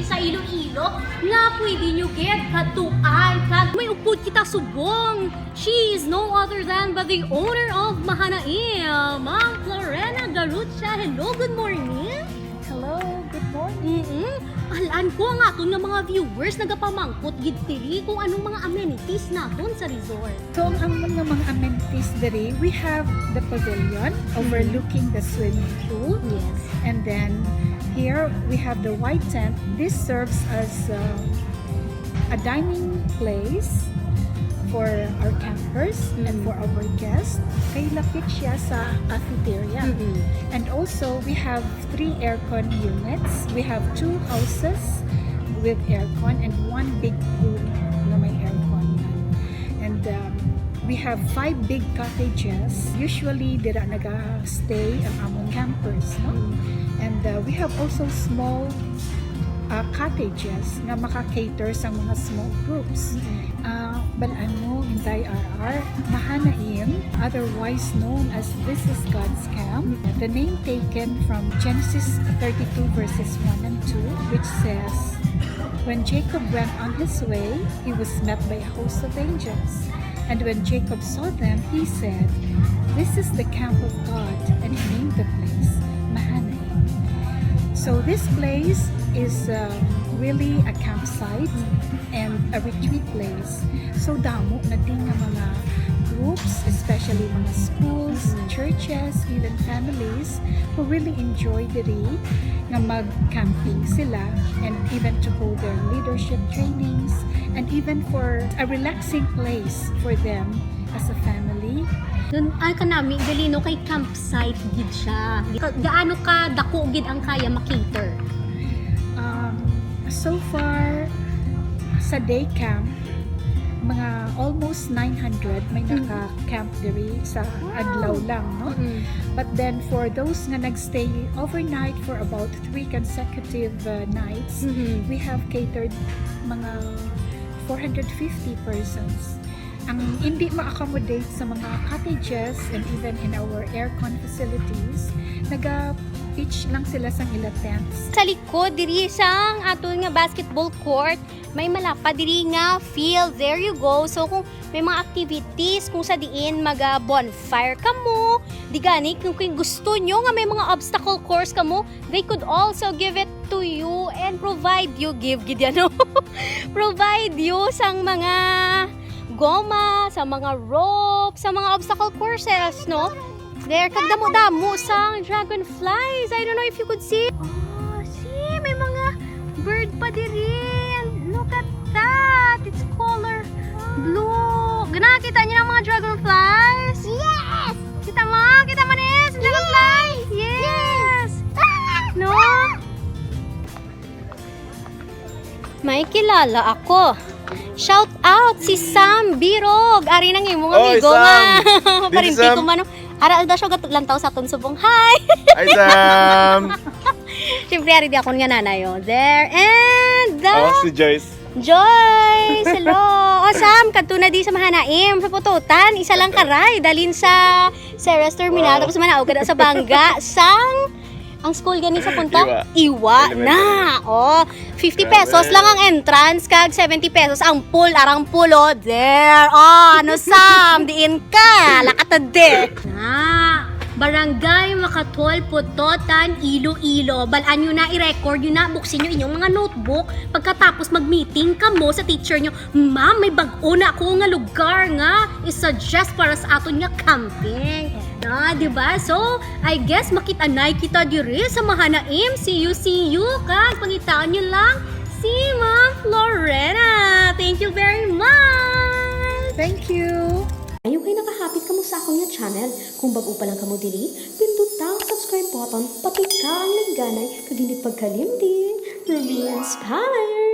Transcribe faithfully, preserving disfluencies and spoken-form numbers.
Sa Iloilo, nga pwede nyo gid kadtuan kag may upod kita subong. She is no other than but the owner of Mahanaim, Ma'am Florena Garucha. Hello, good morning. Hello, good morning. Mm-mm. Balaan ko ang aton nga mga viewers nagapamangkot gid diri kung anong mga amenities naton sa resort. So, ang mga, mga amenities diri, we have the pavilion overlooking the swimming pool. Yes. And then here we have the white tent. This serves as uh, a dining place for our campers and Mm. for our guests. Kay lapit siya sa cafeteria. Mm-mm. And also, we have three aircon units. We have two houses with aircon and one big pool na may aircon. And um, we have five big cottages. Usually, dira naga-stay ang among campers, no? And uh, we have also small uh, cottages nga maka-cater sa mga small groups. Uh, balaan mo, Inday R R, Mahanaim, otherwise known as This is God's Camp. The name taken from Genesis thirty-two verses one and two, which says, "When Jacob went on his way, he was met by a host of angels. And when Jacob saw them, he said, 'This is the camp of God,' and he named the place Mahanaim." So this place is uh, really a campsite and a retreat place. So damo na din nga mga groups, especially mga schools, churches, even families who really enjoy diri nga mag-camping sila and even to go their leadership trainings and even for a relaxing place for them as a family. Dun, ay, kanami, gali, no, kay campsite gid siya. Ka- gaano ka dako gid ang kaya makater? Um, so far, sa day camp, mga almost nine hundred may naka-camp diri sa adlaw lang, no? Mm. But then, for those nga nagstay overnight for about three consecutive uh, nights, Mhm. we have catered mga four hundred fifty persons. Ang hindi ma-accommodate sa mga cottages and even in our aircon facilities, naga-pitch lang sila sang ila tents. Sa likod diri sang aton nga basketball court, may malapa diri nga field. There you go. So kung may mga activities kung sa diin maga bonfire kamo, di gani kung, kung gusto nyo nga may mga obstacle course kamo, they could also give it to you and provide you, give gid yan, no? Provide you sang mga goma, sa mga rope, sa mga obstacle courses, no? There, kag damo-damo sang dragonflies. I don't know if you could see. Oh, see, may mga bird pa diri. And look at that. It's color blue. Gana, kita niyo ang mga dragonflies? Yes! Kita mo? Kita mo, Nis? Dragonflies? Yes! No? May kilala ako. Shout out si Sam Birog. Ari nang imong Oy, amigo Sam! nga. Dito, Parinti Sam. Ko man. Ara daw siya gat-, lantaw sa aton subong. Hi! Hi, Sam! Siyempre, ari di akon nga nanay, oh. There. And the Oh, si Joyce. Joyce! Hello! Oh, Sam, kadto na di sa Mahanaim, sa Pututan. Isa lang ka ride. Dalin sa Ceres Terminal. Wow. Tapos manaog ka na sa Bangga. Sang, ang school gani sa punta? Iwa. Iwa Elementary. Na. Oh, fifty Grabe. Pesos lang ang entrance, kag seventy pesos ang pool. Arang pool, oh. There. Oh, ano, Sam? Diin ka? Lakatade. Na. Barangay Makatol, Putotan, Iloilo. Balaan nyo na, i-record nyo na, buksin nyo inyong mga notebook. Pagkatapos mag-meeting kamo sa teacher nyo, "Ma'am, may bag-o na ako nga lugar nga i-suggest para sa aton nga camping." Na, di ba? So, I guess makit-anay kita diri sa Mahanaim. See you, see you. Kag pangitaon nyo lang si Ma'am Florena. Thank you very much. Thank you! Ayo kay nakahapit kamo sa akon nga channel. Kung bag-o pa lang kamo diri, pinduta ang subscribe button, patika ang lingganay, kag hindi pagkalimti, Ruby Inspire!